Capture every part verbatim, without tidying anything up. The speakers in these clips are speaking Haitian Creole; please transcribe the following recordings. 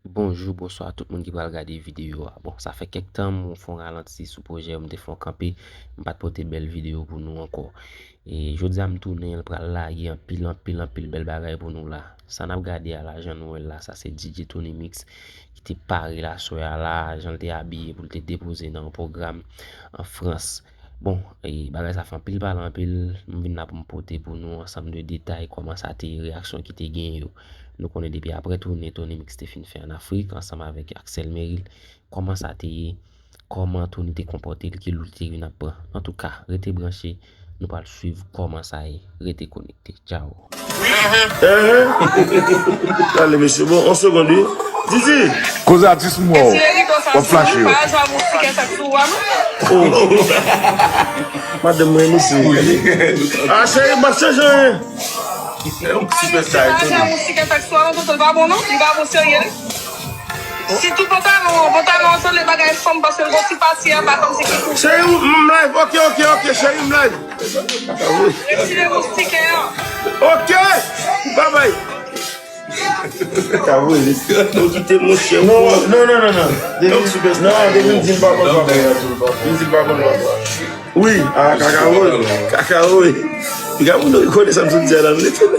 Bonjou, bonswa tout moun ki pral gade videyo a. Bon, sa fè kèk tan m fè yon ralanti sou pwojè yo, m te fè yon kanpe, m pa t pote bèl videyo pou nou ankò. E jodi a m tounen, l pral lage anpil, anpil, anpil bèl bagay pou nou la. Sa n ap gade a la, jan nou wè l la, sa se D J Tony Mix ki te pare l aswè a la, jan l te abiye pou l te depoze nan yon pwogram an Frans. Bon, e bagay sa fè anpil pale anpil, m vin la pou m pote pou nou ansanm de detay kòman sa te ye, reyaksyon ki te genyen yo. Nou konnen depi aprè toune Tony Mix te fin fè ann Afrik ansanm avèk Axel Meril, kòman sa te ye, kòman Tony te konpòte l, ki lout li te vin ap pran. Antouka, rete branche, nou pral swiv kòman sa ye. Rete konekte. Tchao. Ehe. Ale, mesye, bon, yon segonn, wi. Zizi. Koze atis mwen w ap flache yo. Oh. Madanm mwen, mesye. Ah, cheri, m ap chanje anyen. Se yon ti pèt sa, Tony. Sitou pantalon, pantalon an sanble bagay fanm paske l gon ti pati anba kòmsi ki kou. Cheri, m live. Ok, ok, ok, cheri, m live. Retire moustikè an. Ok. Bye bye. Ka vre. Ou kite monchè. Non, non, non, non, non. Depi, non, depi m di m pa konn papa. M di m pa konn papa. Wi, a, kakawo. Kakawo. Piga moun yo konnen sa m sot di a la, m rete. M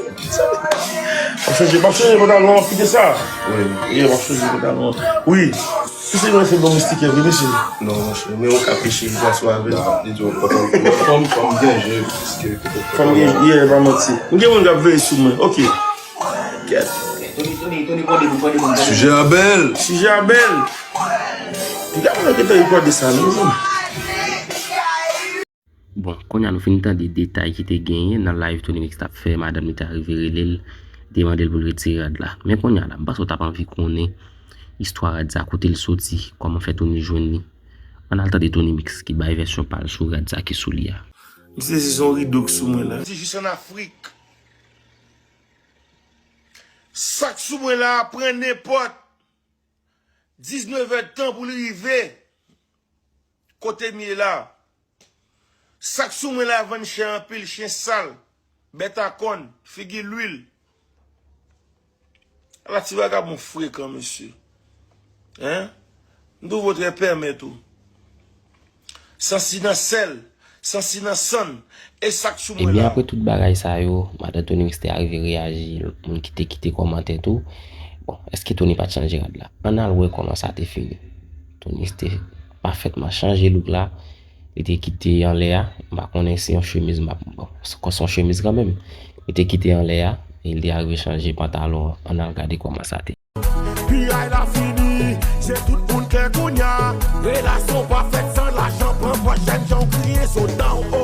ap chanje, m ap chanje pantalon an, kite sa. Wi. Yeah, m ap chanje pantalon an. Wi. Ki se yon efè bon moustikè vre, mesye? Non, monchè, men ou ka peche, li pa sou avè. Li di w pantalon. Fanm, fanm gen je, piske. Fanm gen je, yeah, pa manti. M gen moun k ap veye sou mwen. Ok. Kèt. Sijè a bèl. Sijè a bèl. Piga moun yo gentan rekòde sa, non, mezanmi. Bon, kounye a nou fin tande detay ki te genyen nan live Tony Mix t ap fè, madanm li te arive rele l, te mande l pou l retire rad la. Men kounye a la, m panse w t ap anvi konnen istwa rad sa, kote l soti, kòman fè Tony jwenn li. Ann al tande Tony Mix ki bay vèsyon pa l sou rad sa ki sou li a. M sezi se yon rido k sou mwen la. Se jis ann Afrik. Sa k sou mwen la a pran nenpòt diznèf èdtan pou l rive kote m ye la. Sa k sou mwen la vann chè anpil, chen sal, bèt a kòn, figi lwil. Ala ti vagabon frekan, mesye. Hein? M twouve w trè pèmèt ou. Sansi nan sèl, sansi nan sann, e sa k sou mwen la. Ebyen, apre tout bagay sa yo, madan Tony Mix te arive reyaji, moun ki te kite kòmantè tou. Bon, èske Tony pa t chanje rad la? Ann al wè kòman sa te fini. Tony Mix te pafètman chanje look la. Li te kite anlè a. M pa konnen si yon chemiz m ap, bon, se yon chemiz kanmenm. Li te kite anlè a, e li te arive chanje pantalon an. Ann al gade kòman sa te. Pi ay la fini, je tout moun klè kounya. Relasyon pa fèt san lajan, pran pòch jèn jan w kriye sot dan w o.